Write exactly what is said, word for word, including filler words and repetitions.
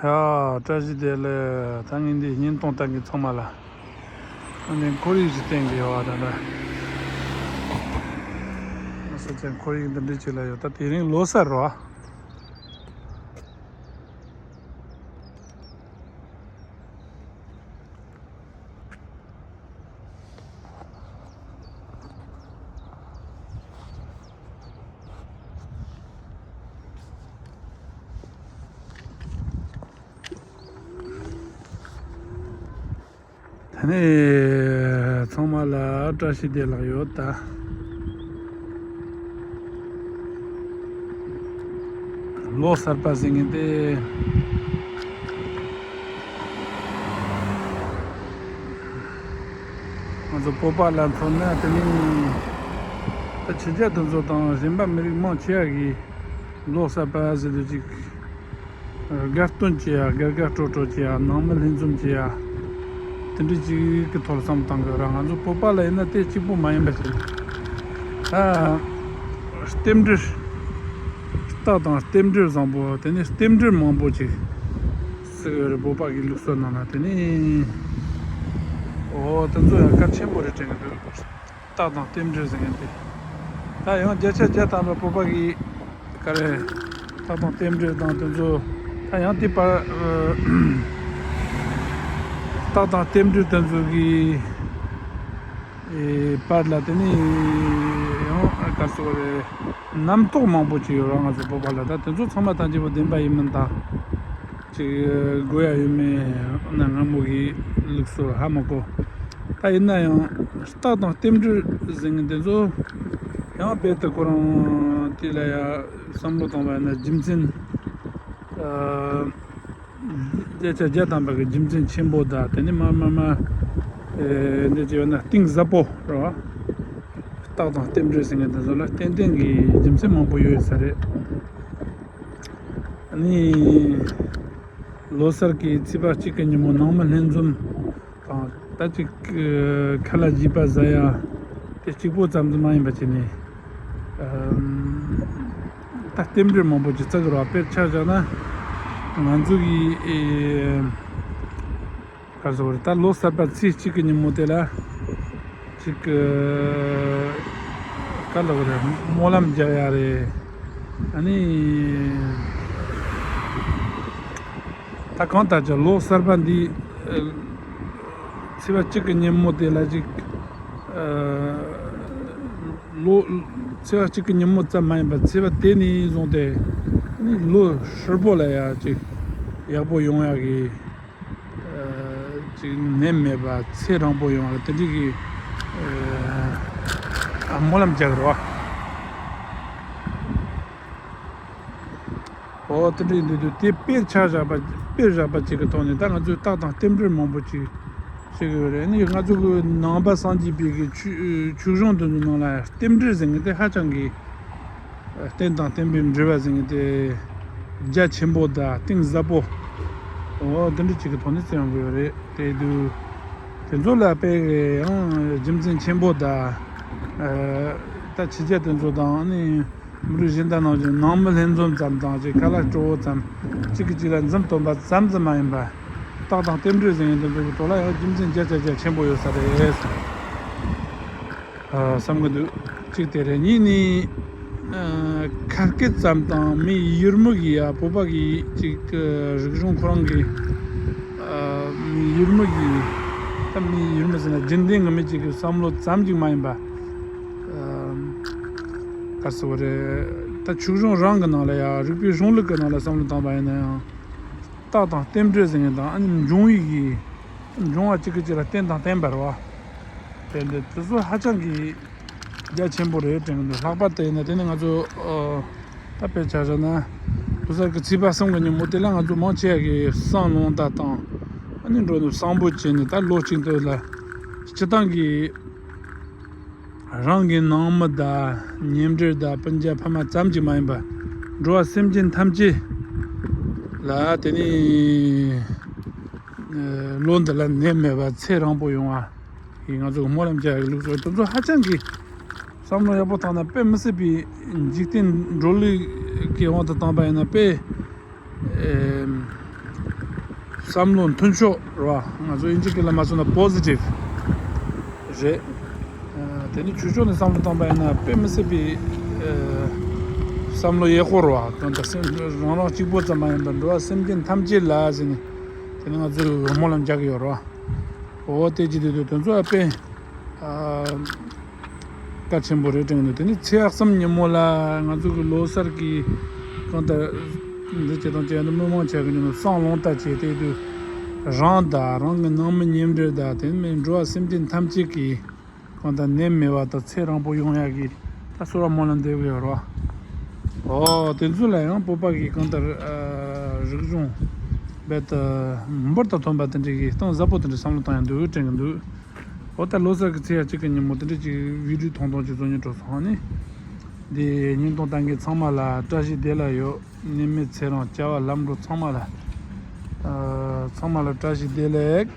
ཡ། བཀྲ་ཤིས་བདེ་ལེགས། ད་ངས་འདི་བརྙན་ཐུང་བཏང་གི་ཚང་མ་ལ། ཨ་ནི་ཁོར་ཡུག་ཅིག་བསྟན་གི་ཡོད་པ་ད་ལྟ། ང་ས་ཆ་ཁོར་ཡུག་འདི་འདྲ་ཅིག་ལ་ཡོད། ད་དེ་རིང་ལོ་གསར་རོ། ད་ནི་ཚང་མ་ལ་བཀྲ་ཤིས་བདེ་ལེགས་ཡོད་ད། ལོ་གསར་པ་ཟེར་མཁན་དེ། ང་ཚོ་བོད་པ་ལ་མཚོན་ན་དེ་ནི་ད་ཕྱི་རྒྱལ་དེ་ཚོ་དང་གཞན་པ་མི་རིགས་མང་ཆེ་བ་གིས་ལོ་གསར་པ་ཟེར་དུས་ཅིག་དགའ་སྟོན་བྱེད་ཡ། དགའ་དགའ་སྤྲོ་སྤྲོ་བྱེད་ཡ། ནང་མི་ལྷན་འཛོམས་བྱེད་ཡ། དེ་འདྲ་ཅིག་གི་ཐོག་ལ་བསམ་བཏང་གི་ར། ང་ཚོ་བོད་པ་ལ་ཡིན་ན་དེ་གཅིག་པོ་མ་ཡིན་པ་ཞིག་ད་རྟེན་འབྲེལ། རྟགས་དང་རྟེན་འབྲེལ་བཟང་པོ། དེ་ནས་རྟེན་འབྲེལ་མང་པོ་ཅིག་ཟེར་གི་རེད། བོད་པ་གི་ལུགས་སྲོལ་ནང་ལ། དེ་ནས་འོ་དེ་ཚོ་ཡང་གལ་ཆེན་པོ་རེད་དྲན་གི་འདུག་རྟགས་དང་རྟེན་འབྲེལ་ཟེར་མཁན་དེ། ད་ཡང་བརྒྱ་ཆ་བརྒྱ་ཐམ་པ་བོད་པ་གི་ག་རེ། རྟགས་དང་རྟེན་འབྲེལ་དང་དེ་ཚོ། ད་ཡང་དེ་པར་ཨ་རྟགས་དང་རྟེན་འབྲེལ་དེ་ཚོ་གི་ཨེ་བར་ལ་དེ་ནི་ཡང་ག་རེ་ཟེར་དགོས་རེད། རྣམ་རྟོག་མང་པོ་ཅིག་ཡོད་ར། ང་ཚོ་བོད་པ་ལ་ད་དེ་ཚོ་ཚང་མ་ཐམས་ཅད་པོ་བདེན་པ་ཡིན་མིན་ད་ཅིག་དགོས་ཡ་ཡོད་མེད་ན་སྔ་མོ་གི་ལུགས་སྲོལ་ཧ་མ་གོ། ད་ཡིན་ན་ཡང་རྟགས་དང་རྟེན་འབྲེལ་ཟེར་མཁན་དེ་ཚོ་ཡང་རྦད་དེ་ཁོ་རང་དེ་ལ་ཡ་བསམ་བློ་བཏང་བ་ཡིན་ན་རྒྱུ་མཚན་ཨ། བརྒྱ་ཆ་བརྒྱ་ཐམ་པ་གི་རྒྱུ་མཚན་ཆེན་པོ་དང་། དེ་ནི་མ་མ་མ་ཨེ་འདི་ཅི་ཡོད་ན་གཏིང་ཟབ་པོ་རེད་བ། རྟགས་དང་རྟེན་འབྲེལ་ཟེར་མཁན་དེ་ཚོ་ལ་ཏན་ཏན་གྱི་རྒྱུ་མཚན་མང་པོ་ཡོད་ས་རེད། ཨ་ནི་ལོ་གསར་གྱི་ཚེས་པ་གཅིག་གི་ཉིན་མོ་ནང་མི་ལྷན་འཛོམས་དང་། ད་ཅིག་ཁ་ལག་བཞེས་པ་ཟ་ཡ་དེ་གཅིག་པོ་ཙམ་དུ་མ་ཡིན་པ་བྱས་ནས། ཨམ། ད་རྟེན་འབྲེལ་མང་པོ་ཅིག་བརྩི་གི་རེད་བ། དཔེར་ཆ་བཞག་ན་ང་ཚོ་གི་ཨེ་ག་རེ་ཟེར་དགོས་རེད། ད་ལོ་གསར་པ་ཚེས་གཅིག་གི་ཉིན་མོ་དེ་ལ་ཅིག་ག་རེ་ཟེར་དགོས་རེད། སྨོན་ལམ་རྒྱག་ཡ་རེད། ཨ་ནི་ད་གང་ལྟར་ཀྱང་ལོ་གསར་པ་འདི་ཨ་ཚེས་པ་གཅིག་གི་ཉིན་མོ་དེ་ལ་ཅིག་ཨ་ལོ་ཚེས་པ་གཅིག་གི་ཉིན་མོ་ཙམ་མ་ཡིན་པར་ཚེས་པ་དེ་ནས་བཟུང་སྟེ་ནི་ལོ་ཧྲིལ་པོ་ལ་ཡ་ཅིག་ཡག་པོ་ཡོང་ཡག་གི་ཨ་ཅིག་ནད་མེད་པ་ཚེ་རིང་པོ་ཡོང་བ་དེ་འདྲ་གི་ཨ་སྨོན་ལམ་རྒྱག་གི་རེད་བ། འོ་དེ་འདྲ་ཡིན་དུས་དེ་དཔེར་ཆ་བཞག་པ། དཔེར་བཞག་པ་ཅིག་གི་ཐོག་ནས་ད་ང་ཚོས་རྟགས་དང་རྟེན་འབྲེལ་མང་པོ་ཅིག་བཤད་གི་ཡོད་རེད། ཨ་ནི་ང་ཚོ་གི་ནང་པ་སངས་རྒྱས་པའི་གི་ཆོས་ཆོས་གཞུང་དེ་ཚོའི་ནང་ལ་རྟེན་འབྲེལ་ཟེར་མཁན་དེ་ཧ་ཅང་གི་རྟེན་དང་བརྟེན་པའི་འབྲེལ་བ་ཟེར་མཁན་དེ་རྒྱ་ཆེན་པོ་དང་གཏིང་ཟབ་པོ། འོ་དེ་འདྲ་ཅིག་གི་ཐོག་ནས་བརྩི་ཡོང་གི་ཡོད་རེད། དེ་དུས་དེ་ཚོ་ལ་དཔེ་ཡང་རྒྱུ་མཚན་ཆེན་པོ་དང་། ཨ་ད་ཕྱི་རྒྱལ་དེ་ཚོ་དང་ཨ་ནི་མི་རིགས་གཞན་དག་ནང་བཞིན་ནང་མི་ལྷན་འཛོམས་ཙམ་དང་ཅིག་ཁ་ལག་སྤྲོ་བོ་ཙམ། གཅིག་གིས་གཅིག་ལ་འཛུམ་སྟོན་པ་ཙམ་ཙམ་མ་ཡིན་པར། རྟགས་དང་རྟེན་འབྲེལ་ཟེར་མཁན་དེ་ཚོ་གི་ཐོག་ལ་ཡང་རྒྱུ་མཚན་བརྒྱ་ཆ་བརྒྱ་ཆེན་པོ་ཡོད་ས་རེད་བསམ་གི་འདུག་གཅིག་དེ་རེད། གཉིས་ནི་ཨ་ཁ་སྐད་ཙམ་དང་མི་ཡུལ་མི་གི་ཡ་བོད་པ་གི་ཅིག་རིག་གཞུང་ཁོ་རང་གི་ཨ་མི་ཡུལ་མི་གི་ད་མི་ཡུལ་མི་ཟེར་ན་རྒྱུན་ལྡན་གི་མི་གཅིག་གི་བསམ་བློ་ཙམ་གཅིག་མ་ཡིན་པ། ཨ་ག་རེ་ཟེར་དགོས་རེད། ད་ཆོས་གཞུང་རང་གི་ནང་ལ་ཡ་རིག་པའི་གཞུང་ལུགས་ཀྱི་ནང་ལ་བསམ་བློ་བཏང་པ་ཡིན་ན་ཡང་རྟགས་དང་རྟེན་འབྲེལ་ཟེར་མཁན་དང་། ཨ་ནི་འབྱུང་བའི་གི་འབྱུང་བ་གཅིག་གིས་གཅིག་ལ་རྟེན་དང་བརྟེན་པ་རེད་བ། དེ་འདི་དེ་ཚོ་ཧ་ཅང་གི་རྒྱ་ཆེན་པོ་རེད་དྲན་གི་འདུག་ལྷག་པར་དུ་ཡིན་ན་དེ་ནི་ང་ཚོ་ཨ་ད་དཔེར་ཆ་བཞག་ན་ལོ་གསར་གྱི་ཚེས་པ་གསུམ་གྱི་ཉིན་མོ་དེ་ལ་ང་ཚོ་མང་ཆེ་བ་གིས་བསང་ལོངས་ད་དང་། ཨ་ནི་འགྲོ་ནས་བསང་འབོལ་བྱས་ནས་ད་ལོ་གཅིག་འདི་ལ་སྤྱི་བཏང་གི་རང་གི་ནང་མི་དང་ཉེ་འབྲེལ་དང་སྤུན་ཀྱག་ཕ་མ་ཙམ་གྱིས་མ་ཡིན་པར་འགྲོ་བ་སེམས་ཅན་ཐམས་ཅད་ལ་དེ་ནི་ལོ་འདི་ལ་ནད་མེད་པ་ཚེ་རིང་པོ་ཡོང་བ་ཡིན། ང་ཚོ་གི་སྨོན་ལམ་རྒྱག་ཡག་ལུགས་སྲོལ་དེ་ཚོ་ཧ་ཅང་གི་བསམ་བློ་ཡག་པོ་བཏང་ན་དཔེ་མི་སྲིད་པའི་འཇིག་རྟེན་འགྲོ་ལུགས་ཀྱི་དབང་དུ་བཏང་པ་ཡིན་ན་དཔེ་ཨེམ། བསམ་བློ་མཐུན་ཕྱོགས་རེད་བ། ང་ཚོ་དབྱིན་ཇི་སྐད་ལ་མ་སོང་ན་པོ་སི་ཊིབ་རེད། དེ་ནི་ཆོས་ཕྱོགས་ནས་བསམ་བློ་བཏང་པ་ཡིན་ན་དཔེ་མི་སྲིད་པའི་བསམ་བློ་ཡག་པོ་རེད་བ། དོན་དག་སེམས་རང་རང་གཅིག་པོ་ཙམ་མ་ཡིན་པར་འགྲོ་བ་སེམས་ཅན་ཐམས་ཅད་ལ་ཟེར་ནས་དེ་ནི་ང་ཚོས་སྨོན་ལམ་རྒྱག་གི་ཡོད་རེད་བ། འོ་དེ་ཅི་དེ་དུས་དེ་ཚོ་དཔེ། གལ་ཆེན་པོ་རེད་དྲན་གྱི་འདུག་དེ་ནི་ཚེས་གསུམ་ཉིན་མོ་ལ་ང་ཚོ་གི་ལོ་གསར་གྱི་གང་ལྟར་འདི་བྱེད་དང་བྱས་ན་མི་མང་ཆ་གི་ནི་བསང་ལོང་ལྟ་བྱས་དེ་དུས་རང་དང་རང་གི་ནང་མི་ཉེ་འབྲེལ་དང་དེ་ནི་འགྲོ་བ་སེམས་ཅན་ཐམས་ཅད་ཀྱི་གང་ལྟར་ནད་མེད་པ་དང་ཚེ་རིང་པོ་ཡོང་ཡག་གི་ད་གསོལ་བ་སྨོན་ལམ་འདེབས་གི་ཡོད་རེད་བ། ཨོ་དེ་ཚོ་ལ་ཡང་བོད་པ་གི་གང་ལྟར་རིག་གཞུང་རྦད་དེ་འབུར་དང་ཐོན་པ་དེ་འདྲ་གི་གཏིང་ཟབ་པོ་དེ་འདྲ་བསམ་བློ་བཏང་ཡང་འདུག་དྲན་གྱི་འདུག་འོ་ད་ལོ་གསར་གྱི་ཚེས་གཅིག་གི་ཉིན་མོ་དེ་འདྲ་ཅིག་བི་ཌིའོ་ཐུང་ཐུང་ཅིག་བཟོ་སྙིང་བྲོ་སོང་ནི། འདི་བརྙན་ཐུང་ལྟ་མཁན་ཚང་མ་ལ་བཀྲ་ཤིས་བདེ་ལེགས་ཡོད། ནད་མེད་ཚེ་རིང་བྱ་བ་ལམ་འགྲོ་ཚང་མ་ལ། ཚང་མ་ལ་བཀྲ་ཤིས་བདེ་ལེགས།